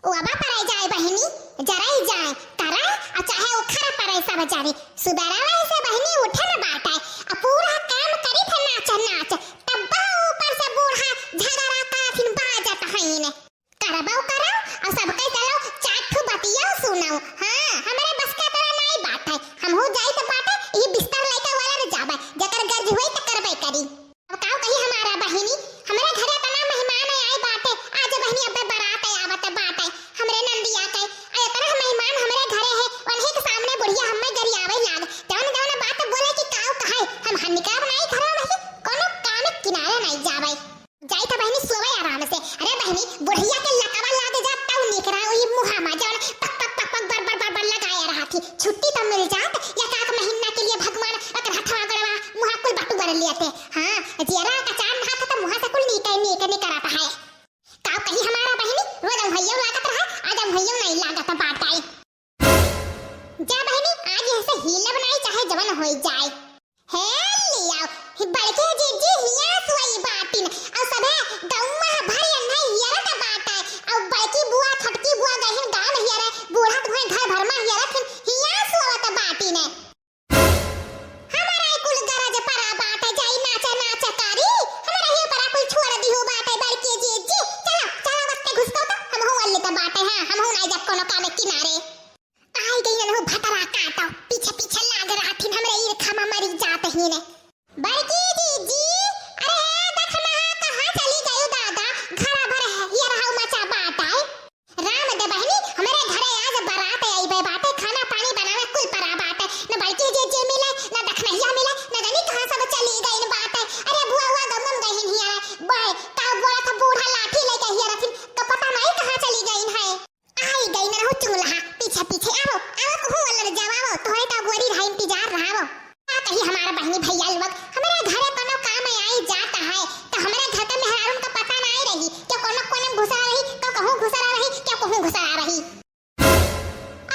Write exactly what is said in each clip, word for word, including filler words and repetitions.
ओबा परै जाए बहिनी, जरै जाए, तरै, अउ चाहे उखरा परै सब जरी। सुबेरवा से बहिनी उठे न बाटै, अउ पूरा काम करी फिर नाच नाच, तब ऊपर से बूढ़ा झगड़ा करथिन बाजत हईन। करबौ करौ, अउ सबकै चलौ चार ठो बतियौ सुनौ। हाँ, हमरे बस के तोरा नाई बाटै, हमहू जाइत बाटै, ई बिस्तर लइके वाला न जाबै, जेकर गर्ज होई त करबै करी। अब काउ कही हमारा बहिनी, हमरे घरे तना मेहमान आए बाटे, आज बहिनी अबे बारात आवत बाटे, हमरे नंदिया के, आ इतना मेहमान हमरे घरे है, उन्हीं के सामने बुढ़िया हमें गरियावे लाग, जौन जौन बात बोले कि काउ कहे, हम हन निकलब नाई घरवा में, कोनो काम के किनारे नाई जावे। जाई था बहिनी सोवे आराम से। अरे बहिनी, बुढ़िया के लकवा लाग जात तब निकरा, वही मुहा मा जौन पक पक पक पक बर बर बर बर लगाए रहा थी, छुट्टी तो मिल जात, एक आध महीना के लिए भगवान ओकर हथवा गड़वा मुहा कुल बटुआ लेते। हाँ, जियरा का चार हाथ त मुहा से कुल नीके नीके निकरत है। काउ कही हमारा बहिनी, रोज अँघैयो लागत रहा, आज अँघैयो नाई लागत बाटै। जा बहिनी, आज यहसे हीलब नाई, चाहे जवन होई जाए। हे लियाओ, बड़की जीजी हियाँ सोई बाटिन, अउ सभे गौवा भर एन्है हियरत बाटै, अउ बड़की बुआ, छोटकी बुआ गहिन गाँव हियरै, बूढ़ा तुम्है घर भर मा हियरत हिन, हियाँ सोवत बाटिन। हमरा ई कुल गरज परा बाटे, जाई नाचे नाचे करी। हमरा ही परा कुल छोड़ दिहो बाटे बड़की जीजी। चलो, चलो बस्ते घुसको तो, हमहू अल्ली त बाटे, हाँ, हमहू नाई जाब कोनो कामे किनारे। आई गई ननहु भतरा काटो, पीछे पीछे लाग रहथिन, हमरे ईरखा मा मरी जात हीन। बड़की जीजी, अरे हे दखनहा, कहाँ चली गयू दादा? घरा भर हियरहू मचा बाटै। राम दे बहिनी, हमरे घरे आज बारात आइबे बाटे, खाना पानी बनावे कुल परा बाटे। न बड़की जीजी मिले, न दखनहिया मिले, न जानी कहाँ सब चली गइन बाटे। अरे बुआ, हुआ गमन गइन हियरै। बे, का बोलत ह बूढ़ा लाठी लइके हियरथिन, तो पता नाई कहाँ चली गइन है। आई गइन रहू चुंगलहा, पीछे पीछे आवो, आवो कहूँ वल्लर जाओ, आवो, तोहरे तो गोरी रहा इंतजार रहावो। का कही हमार बहिनी भैया लोग, हमरे घरे कोनो काम आई जात है, तो हमरे घर के मेहरारून का पता नाई रही, केउ कोनो कोने में घुसरा रही, केउ कहूँ घुसरा रही, केउ कहूँ घुसरा रही।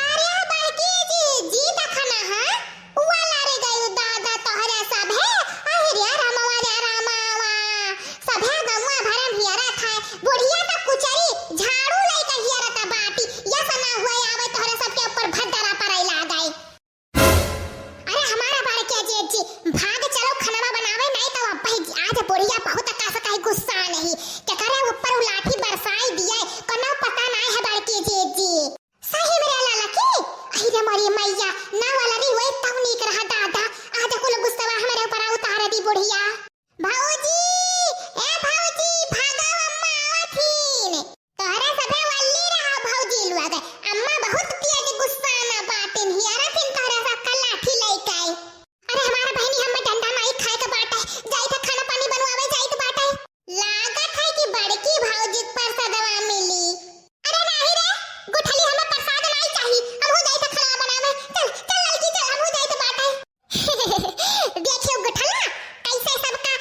अरे बड़की जीजी, देखा ना, हाँ? उवा लारे गयू दादा तोहरे सभे, अरे रे रामवा रे रामावा, सभे गौवा भरम हियरत है, बुढ़िया तो कुचरी झाड़ू लइके हियरत बाटी, या सना हुआ आवे तोहरे सबके ऊपर भद्दरा परै लागै। अरे हमारा बड़की जीजी, भाग चलो खनवा बनावे, नाई तो अब्बे आज बुढ़िया बहुत का सकाई गुस्सा नहीं, केकरे ऊपर उ लाठी बरसाई दिए, कोनो पता नाई है बड़की जीजी। सही में रे ललकी, अहि रे मोरी मैया, ना वाला री वही तब नीक रहा दादा, आज कुल गुस्सा हमरे ऊपर उतार दी बुढ़िया। भौजी, ए भौजी, भागो अम्मा आवत हीन। तोहरे सभे वल्ली रहा भौजी लोग। अम्मा बहुत तेज गुस्सा ना बाटिन, हियरथिन तोहरे सबका लाठी लइके। अरे हमार बहिनी, हमें डंडा नाई खाए के बाटे, जाइत खाना पानी बनवावे जाइत बाटे। लागत है कि बड़की भौजी के प्रसादवा मिली। अरे नाही रे, गुठली, हमें प्रसाद नाई चाही, हमहू जाइत खाना बनावे। चल, चल ललकी, चल, हमहू जाइत बाटे। देखियो गुठला, कैसे सबका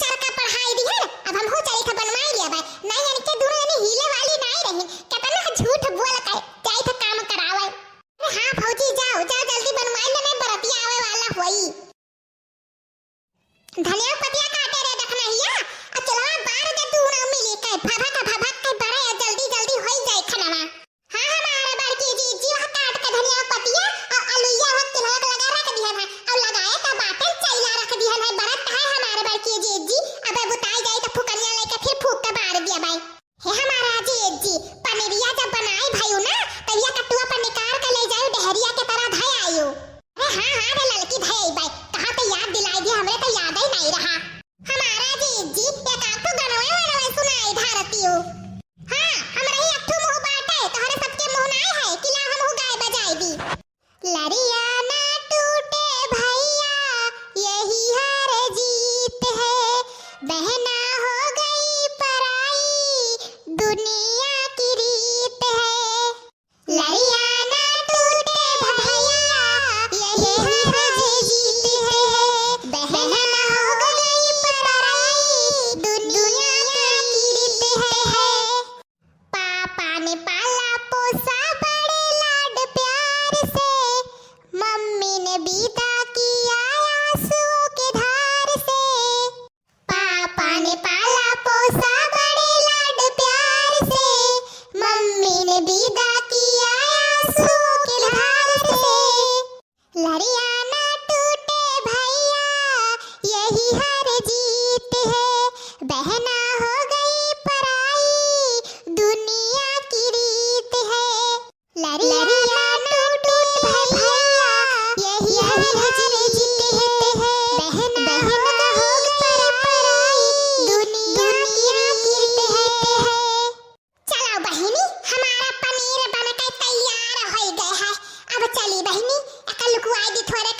चरका पढ़ाई दिहन, अब हमहू चली था बनवाई लिया बा। नहीं, इनके दोनों जनी हिले वाली नाई रही, कितना झूठ बोल के जाई था काम करावे। अरे हाँ भौजी, जाओ, जाओ जल्दी बनवाई ले, नहीं बरतिया आवे वाला होई। धनिया पतिया काटे रे दखनहिया, आ चुल्हा बार दे दोनों मिली के, भभक भभक के बड़े, जल्दी जल्दी होई जाए खनवा। हाँ, हमार बड़की जीजी वह काट के धनिया पतिया अउ अलुइया वह चुल्हा के लगा रख दिहन है अउ लगाए का बाटे चैला रख दिहन है। बरत है हमार बड़की जीजी, अबे बुताई जाई त फुकनिया लेके फिर फूक के बार दिया बाई। हे हमार जीजी, पनीरिया जब बनाई भयू ना, तहिया कटुआ पर निकाल के ले जाई, डेहरिया के तरह धय आयु। अरे हाँ, हाँ रे ललकी, धय आई बाई, कहाँ ते याद दिलाई दिया, हमरे तो याद ही नहीं रहा। हमार जीजी, एक आध ठो गनवे वनवे सुनाई भारतीयो। हाँ, हमरा ही एक ठो मुँह बाटे, तोहरे सबके मुँह नाई है कि लाओ हमहू गाय बजाई दी। लरिया ना टूटे भैया, यही हार जीत है, बहना हो गई पराई, दुनिया की रीत है। लरिया ना टूटे भैया, यही हार जीत है, बहना हो गई पराई, दुनिया की रीत है। पापा ने पाला पोसा बड़े लाड प्यार से, मम्मी ने विदा किया आंसुओं के धार से। पापा ने पाला पोसा बड़े लाड प्यार से, मम्मी ते विदा किया आंसुओं की धार से। लड़िया ना टूटे भैया, यही हार जीत है। बहना हो गई पराई, दुनिया की रीत है। लड़िया ना टूटे भैया, यही हार जीत है। बहना हो गई पराई, दुनिया की रीत है। चलो बहिनी, हमारा पनीर बनके तैयार होइ गए है। अब चली बहिनी, एका लुकवाई दी थोड़े